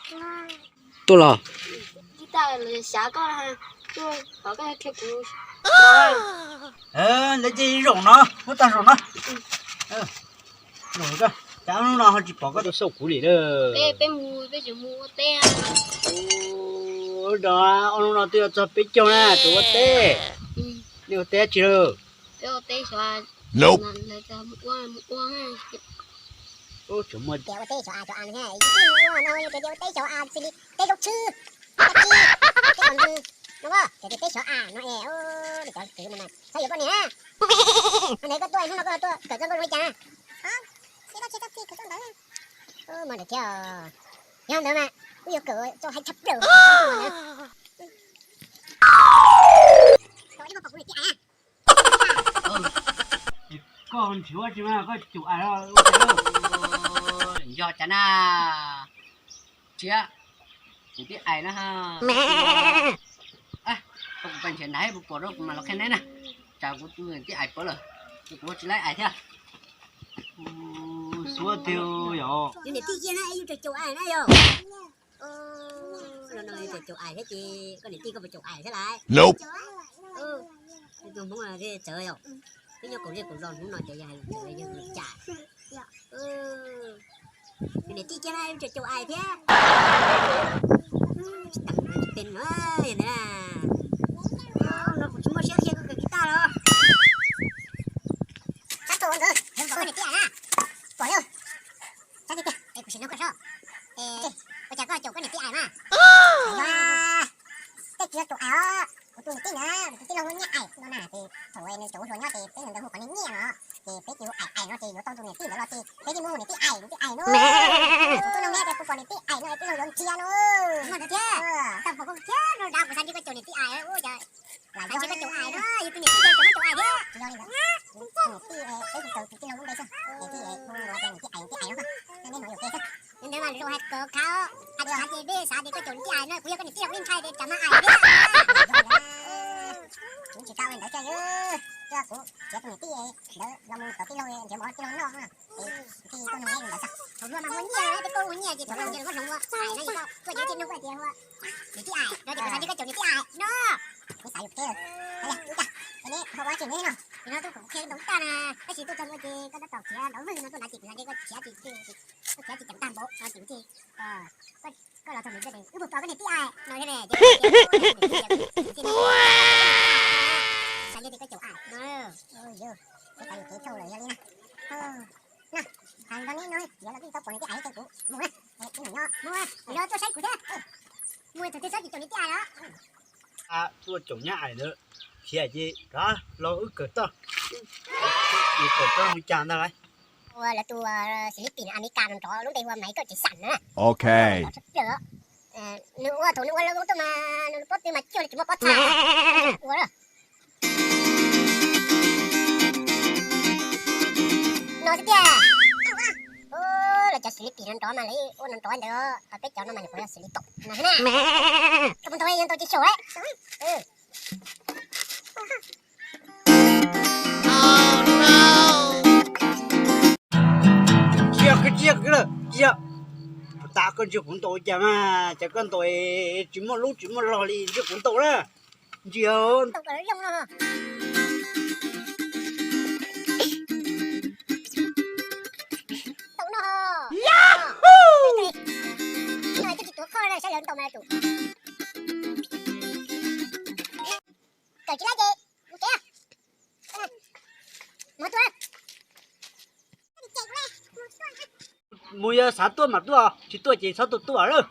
Tuaj los. Xav koj, tuaj kom koj qhia kuv. Lawv cia zaum no, muab tag zaum no. Zaum koj, cas ob hnub no ho tsis pom koj tuaj saib kuv li lawm. Peb, peb mus, peb tseem mus ua teb. Ua dog, ob hnub no twb yuav txog peb caug na, tseem ua teb. Nej ua teb dab tsi lawm? Peb ua teb xyov, ua teb xyov av xyov av no, ua teb xyov av xws li teb zaub tshwb, teb tsi, teb kaus ntxwg no, cov teb xyov av no es, cov kwv no mas txhob yuav poj niam na. Hnub no koj tuaj, hnub no koj tuaj kawm txoj nkauj zoo li cas na? Mas ntawd thiab, yog ntawd mas wb yuav kawm txoj haib tshaj plaws. Koj nrhiav ua tsi mas koj caum ais los ua teb? Yog cas na, Tshiab, kuv tib ais na. Koj kuv pais nrhiav nrad puas pom rau kuv mam los qhia neb na. Tsam kuv tus niam tij ais pov lawm, kuv ua tsis laib ais thiab. Xuav tiag yom. Yus niam tij kiag na, yus tseem caum ais na yom. Los no tseem caum ais thiab ces koj niam tij koj puas caum ais thiab lawm? Tus Hmoob txawv yom, twb nyob kaum zej kaum zos hnub no ces yog hais lus txawv yog lus cas. Yus niam tij kiag na, yus tseem caum ais thiab. Tsis tau no, tsis pem no, yog ntawd na. No kuv tsis muaj siab qhia koj kawm kiv taj los. Sab tus ua nkawd, koj niam tij ais na. Pom yog. Sab tiag tiag, es kuv sim nug koj saib. Ua cas koj caum koj niam tij ais mas? Tej tsis yog caum ais os, kuv tus niam tij na, kuv tus tij laug hu Nyiaj Ais no na, ces thaum nws tseem ua hluas nyob ces peb hluas nkauj hu qhov Nyiaj Nyiaj no, ces peb cia hu Ais Ais no ces yuav tau tus niam tij ntawd los ces peb thiaj muaj niam tij Ais, niam tij Ais no. Kuv tuaj nug neb tias puas pom niam tij Ais no es tij laug yuav nrhiav no. Ntawd thiab, tau pom koj thiab no, kuv xav ntsib koj caum niam tij Ais ua cas. Xav ntsib koj caum Ais no, yus tus niam tij caum koj caum Ais thiab. Tsis yog li ntawd, niam tij peb hu raws tus tij laug lub npe xwb, niam tij hu tias niam tij Ais, niam tij Ais no, nej hnov yuam kev xwb. Yog ntawd mas zoo hais kom khav, hais tias hais tias peb xav tias koj caum niam tij Ais no, kuv yog koj niam tij los nej ntshai tias tsam mas Ais thiab. Kuv tsis tau li ntawd, coj kuv nrhiav tus niam tij ntawd los mus tom tij laug nrhiav mov tij laug noj no, ces tij tuaj nug neb li ntawd xwb. Thaum ub mas muaj nyiaj, tej koj ua nyiaj ces thaum ub ces muab hloov ua Ais no, ces koj tuaj ces tij nug koj tias ua niam tij Ais no ces kuv xav ntsib koj caum niam tij Ais no. Kuv xav yuam kev, ua cas, ces neb ho ua dab tsi no? Nim no tuaj kuv qhia ntau tag na, tab sis tuaj txog no ces koj tab tom khiav ntawd vwj no tuaj nrad ces kuv xav ntsib koj khiav tsis, koj khiav tsis ceev tag npaum no ces kuv thiaj, koj los txog ntawd ces wb puas pom koj niam tij Ais no thiab ne, ces xav ntsib tias koj caum Ais no. Yog, xav yuam kev dhau lawm yog li na. No, hais nrog neb no, yuav los twb tau pom niam tij Ais ces kuv mus na, ib nus nyob mus, yog tuaj saib kuv thiab. Mus thaum twg txhob tsis caum niam tij Ais los. Tuaj caum nyab Ais ntawd, khiav ces rov los wb kawm toj, wb kawm toj mus cas ntag lauj. Ua lawv tus xis lib pis Amelikas no nrov lub npe hu ua Michael Jackson na. Ok. Nrov tshaj plaws. Nws ua thaum nws ua lawv tuaj mas nws pob tw mas cuag li tsis muaj pob txha ua lawm. No xwb tiag. Lawv cov xis lib pis no nrov mas lawv ua no nrov ntawd, peb cov no mas nyuam qhuav yog xis lib tom no xwb na. Koj puas ntaus, yog ntaus ces xyaum lawm. Tsis yog, tsis yog, tsis yog. Puas tas koj ntsia kuv ntaus cas mas, cas koj ntaus tsis muaj lub tsis muaj log li, ntsia kuv ntaus na. Ntsia. Ntaus kom zoo no. Ntaus no. No twb tsis tuav qhov na, saib lawv ntaus mas tus. Kawm tsis laib ces mus tsev. Mus tuaj. Mus yog xav tuaj mas tuaj, tsis tuaj ces txhob tuaj tuaj lawm.